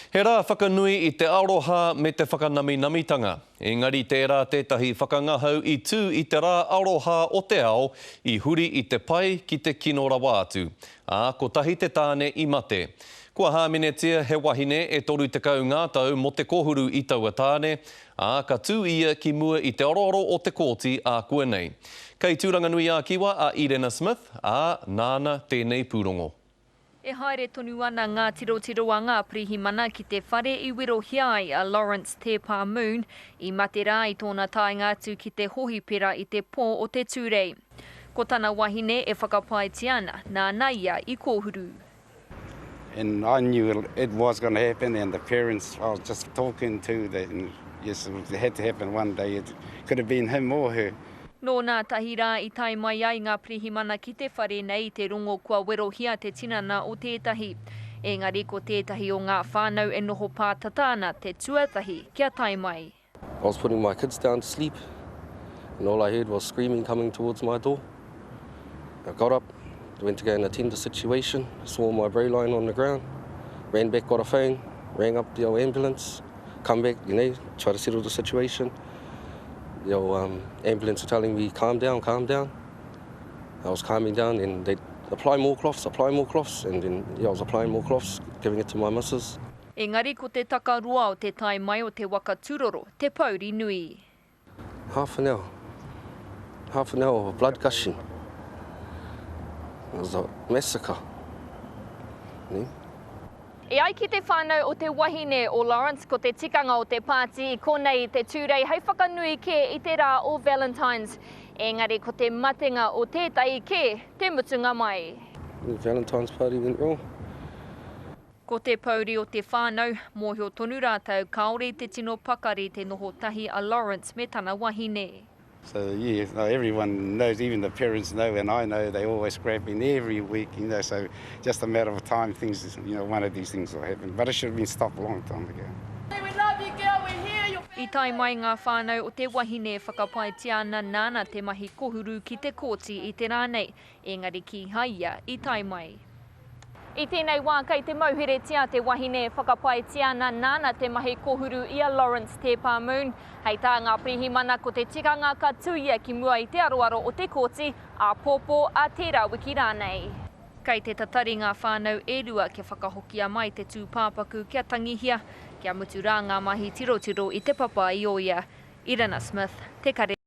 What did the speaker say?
He rā whakanui i te aroha me te whakanaminamitanga. Engari tērā tētahi whakangahau i tū i te rā aroha o te ao i huri i te pai ki te kino rawa atu. Ā, kotahi te tāne i mate. Kua hāmenetia he wahine e 30 ngā tau mō te kohuru i taua tāne, ā, ka tū ia ki mua i te aroaro o te kōti ākuanei. Kei Tūranganui-ā-Kiwa a Irena Smith, ā, nāna tēnei pūrongo. E haere tonu ana ngā tirotiro a ngā pirihimana ki te whare i werohia ai a Lawrence Te Pā Moon, i mate rā i tōna taenga atu ki te hohipera i te pō o te Tūrei. Ko tana wahine e whakapaetia ana, nāna ia i kōhuru. And I knew it was going to happen and the parents I was just talking to that yes it had to happen one day it could have been him or her. Nō nā tahi rā i tae mai ai ngā pirihimana ki te whare nei i te rongo kua werohia te tinana o tētahi. Engari ko tētahi o ngā whānau e noho pātata ana te tuatahi kia tae mai. I was putting my kids down to sleep and all I heard was screaming coming towards my door. I got up, went to go and attend the situation, saw my bro lying on the ground, ran back, got a phone, rang up the old ambulance, come back, you know, try to settle the situation. The old um, ambulance were telling me, calm down, calm down. I was calming down and they'd apply more cloths, apply more cloths, and then yeah, I was applying more cloths, giving it to my missus. Engari ko te takaroa o te tae mai o te waka turoro, te pouri nui. Half an hour. Half an hour of blood gushing. It was a massacre. Ne? E ai ki te whānau o te wahine o Lawrence, ko te tikanga o te pāti i konei i te Tūrei hei whakanui kē i te rā o Valentine's. Engari ko te matenga o tētahi kē te mutunga mai. The Valentine's party went wrong. Ko te pouri o te whānau, mōhio tonu rātou kāore i te tino pakari te noho tahi a Lawrence me tana wahine. So yeah, no, everyone knows, even the parents know, and I know they always scrapping every week, you know, so just a matter of time, things, you know, one of these things will happen. But it should have been stopped a long time ago. I tae mai ngā whānau o te wahine e whakapaetia ana nāna te mahi kohuru ki te kōti i te rā nei, engari kīhai ia i tae mai. I tēnei wā kei te mauheretia te wahine e whakapaetia ana nāna te mahi kohuru i a Lawrence Te Pā Moon. Hei tā ngā pirihimana ko te tikanga ka tū ia ki mua i te aroaro o te kōti, āpōpō, ā tērā wiki rānei. Kei te tatari ngā whānau e rua kia whakahokia mai te tūpāpaku kia tangihia, kia mutu rā ngā mahi tirotiro i Te Papa-i-ōia. Irena Smith, Te Karere.